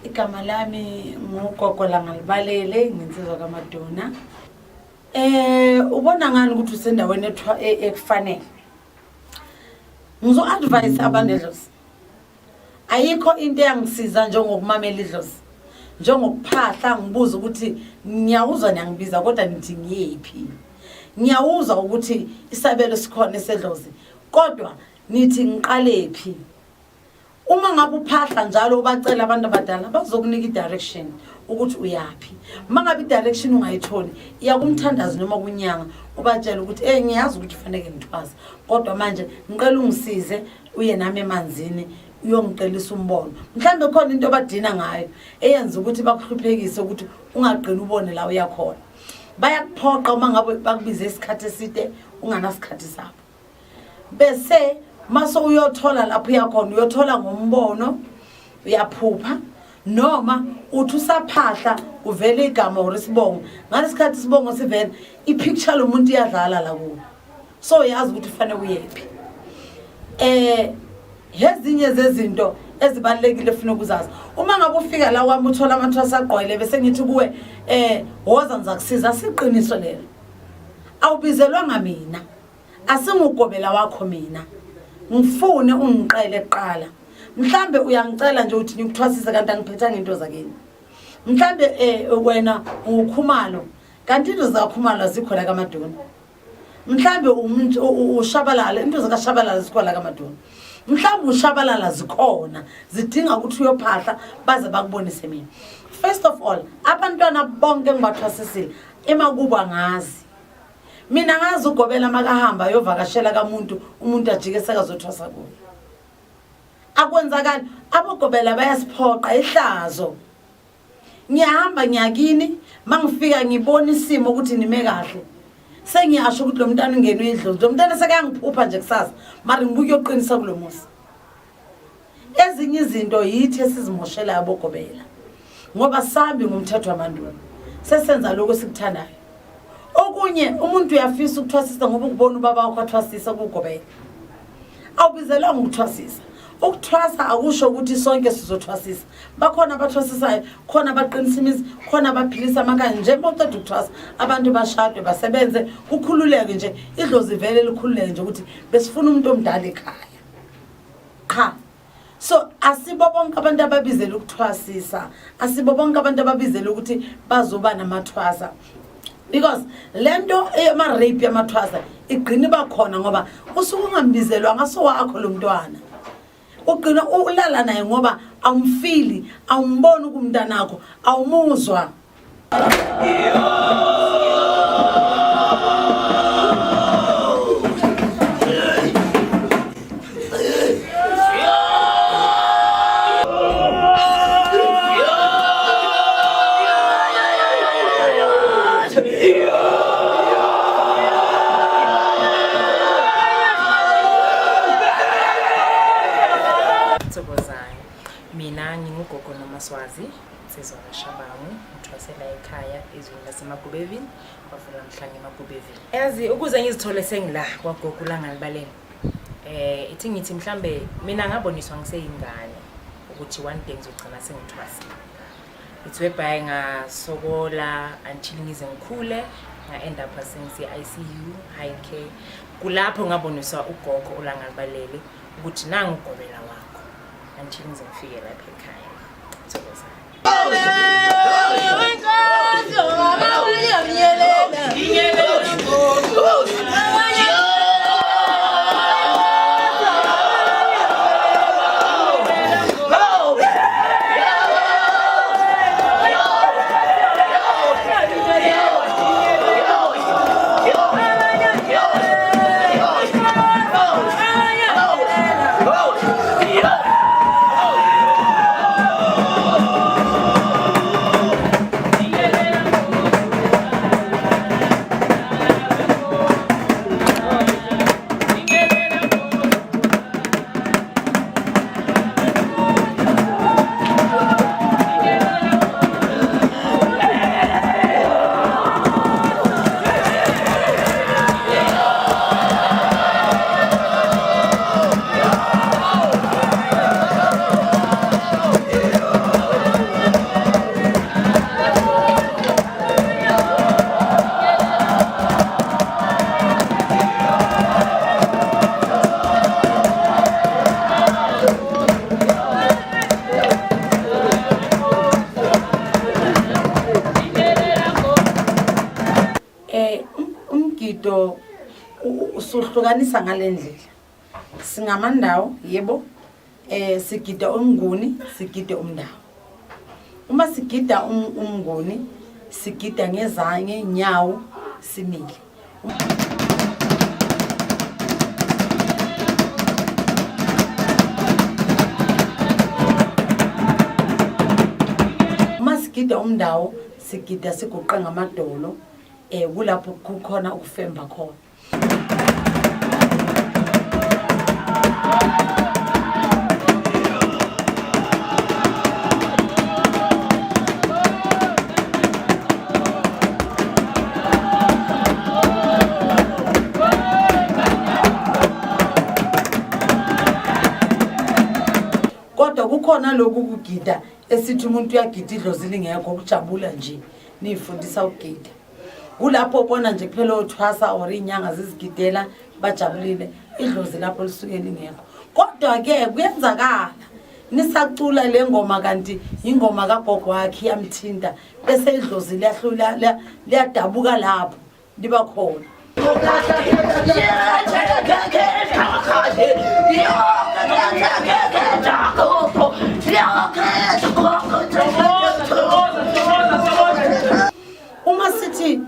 Igama lami nguGogo Langalibalele, nginsizwa kaMaduna. Eh ubona ngani ukuthi usendaweni ekufanele? Ngizo advise abantu edlozi. Ayikho into eyangisiza njengokumamela idlozi. Njengokuphahla ngibuza ukuthi ngiyawuzwa niyangibiza kodwa nithi ngiyephi. Ngiyawuzwa ukuthi isabelo sikhona esedlozi kodwa nithi ngiqalephi. Uma ngabe uphahla njalo ubacela abantu abadala bazokunika i-direction ukuthi uyaphi. Uma ngabe i-direction ungayitholi iya kumthandazi noma kunyanga ubatshele ukuthi eh ngiyazi ukuthi kufanele ngithwase kodwa manje ngicela ungisize uye nami emanzini uyongicelisa umbono. Mhlawumbe khona into abadina ngayo eyenza ukuthi bakuhluphekise ukuthi ungagqini ubone la uyakhona. Bayakuphoqa uma ngabe bakubize isikhathi eside unganasikhathi sabo. Bese mase uyothola lapho uyakhona uyothola ngombono uyaphupha noma uthi usaphahla kuvela igama or isibongo ngalesikhathi isibongo sivela ipicture lomuntu iyadlala la kuwo so uyazi ukuthi ufanele uyephi. Ezinye zezinto ezibalulekile efuna ukuzazi uma ngabe ufika la kwami uthola amathwasa agqwele bese ngithi kuwe woza ngizakusiza, siqiniso lelo. Awubizelwanga mina, asingugobela wakho mina, ngifune ungiqele kuqala. Mhlambe uyangicela nje uthi ngikuthwasise kanti angiphethanga into zakini. Mhlambe wena unguKhumalo kanti into zikaKhumalo azikho la kaMaduna. Mhlambe umuntu uShabalala, into zikaShabalala zikhona la kaMaduna. Mhlambe uShabalala zikhona, zidinga ukuthi uyophahla baze bakubonise mina. First of all, abantwana bonke engibathwasisile emakubo angazi. Mina ngazi ugobela makahamba ayovakashela kamuntu, umuntu ajike sekazothwasa kuye. Akwenzakali, abogobela bayasiphoqa ihlazo. Ngiyahamba ngiyakini, mangifika ngibona isimo ukuthi nime kahle. Sengiyasho ukuthi lo mntana ungenwe idlozi, lo mntana sekayangiphupha nje kusasa, mara ngibuye uyoqinisa kulo muzi. Ezinye izinto yithi esizimoshelayo abogobela, ngoba sambi ngumthetho wamandulo, sesenza lokho esikuthandayo. Okunye umuntu uyafisa ukuthwasisa ngoba ukubona ubaba wakho athwasisa kugobela. Awubizelwanga ukuthwasisa. Ukuthwasa akusho ukuthi sonke sizothwasisa. Bakhona abathwasisayo, khona abaqinisa imizi, khona abaphilisa amakhaya. Nje uma uqeda ukuthwasa abantu bashadwe basebenze kukhululeke nje, idlozi vele likhululeke nje ukuthi besifuna umuntu omdala ekhaya. Qha. So asibo bonke abantu ababizela ukuthwasisa, asibo bonke abantu ababizela ukuthi bazoba namathwasa. Because lento ema rape yamathwasa igcina iba khona ngoba usuke ungambizelwa ngaso wakho lo mntwana. Ugcina ulala naye ngoba awumfili, awumboni kumntanakho, awumuzwa. Mina ngingugogo Nomaswazi, insizwa kaShabangu, ngithwasela ekhaya ezweni laseMagubevini, kwavula mhlanga eMagubevini. Yazi ukuze ngizithole sengila kwagogo uLangalibalele. Ithi ngithi mhlambe mina ngaboniswa ngiseyingane ukuthi one day ngizogcina sengithwasa. It's whereby ngasokola until ngize ngikhule, nga-end up sengise-I C U, high care. Kulapho ngaboniswa ugogo uLangalibalele ukuthi nangu ugobela wakho until ngize ngifike lapha ekhaya. Thokozani. Usuhlukanisa ngale ndlela. Singamandawo, yebo. Sigida umnguni, sigide umndawo. Uma sigida umnguni, sigida ngezange nyawo simile. Uma sigida umndawo, sigida siguqe ngamadolo, kulapho kukhona ukufemba khona. Kodwa kukhona lokhu kugida esithi umuntu uyagida idlozi lingekho, ukujabula nje niyifundisa ukugida. Kulapho ubona nje kuphela othwasa or iy'nyanga zizigidela bajabulile, idlozi lapho lisuke lingekho. Kodwa-ke kuyenzakala nisacula le ngoma kanti ingoma kagogo wakhe iyamthinta, bese idlozi liyadabuka lapho liba khona. Uma sithi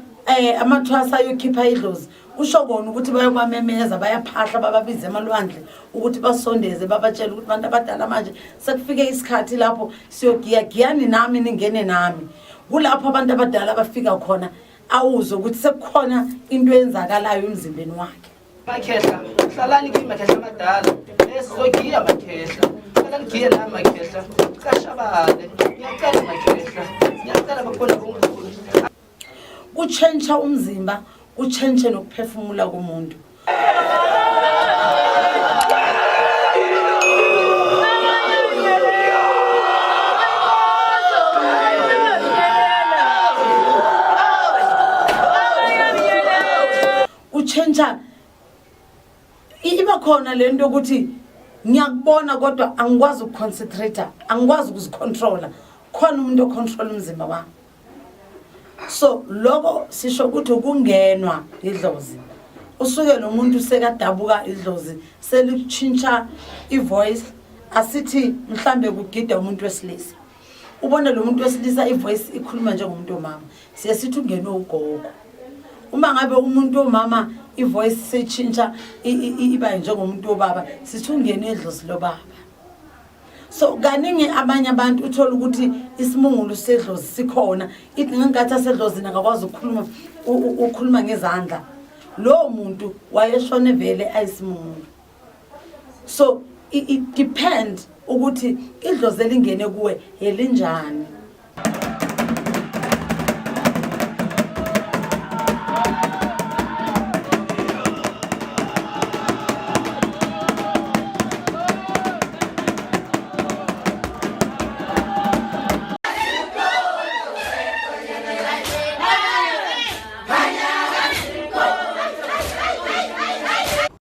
amathwasa ayokhipha idlozi, kusho kona ukuthi bayobamemeza, bayaphahla, bababize emalwandle ukuthi basondeze, babatshele ukuthi bantu abadala manje sekufike isikhathi lapho siyogiya, giyani nami ningene nami. Kulapho abantu abadala bafika khona awuzwe ukuthi sekukhona into eyenzakalayo emzimbeni wakhe. Makhehla, hlalani kimi makhehla amadala. Sizogiya makhehla. Hlalani giye nami makhehla. Cashabale. Ngiyacela makhehla. Ngiyacela bakhona bomkhulu. Kutshentsha umzimba, kutshentshe nokuphefumula komuntu. Utshentsha iba khona le nto yokuthi ngiyakubona kodwa angikwazi ukuconcentrate, angikwazi ukuzicontrola. Khona umuntu ocontrol umzimba wami. So lokho sisho ukuthi ukungenwa idlozi. Usuke lo muntu sekadabuka idlozi, selitshintsha ivoice, asithi mhlambe kugida umuntu wesilisa. Ubone lo muntu wesilisa ivoice ikhuluma njengomuntu omama. Siye sithi ungenwe ugogo. Uma ngabe umuntu omama ivoice seyitshintsha iba njengomuntu obaba, sithi ungenwe idlozi lobaba. So kaningi abanye abantu uthola ukuthi isimungulu sedlozi sikhona, ithi ngenkathi asedlozini akakwazi ukukhuluma ngezandla. Lowo muntu wayeshone vele ayisimungulu. So it depend ukuthi idlozi elingene kuwe elinjani.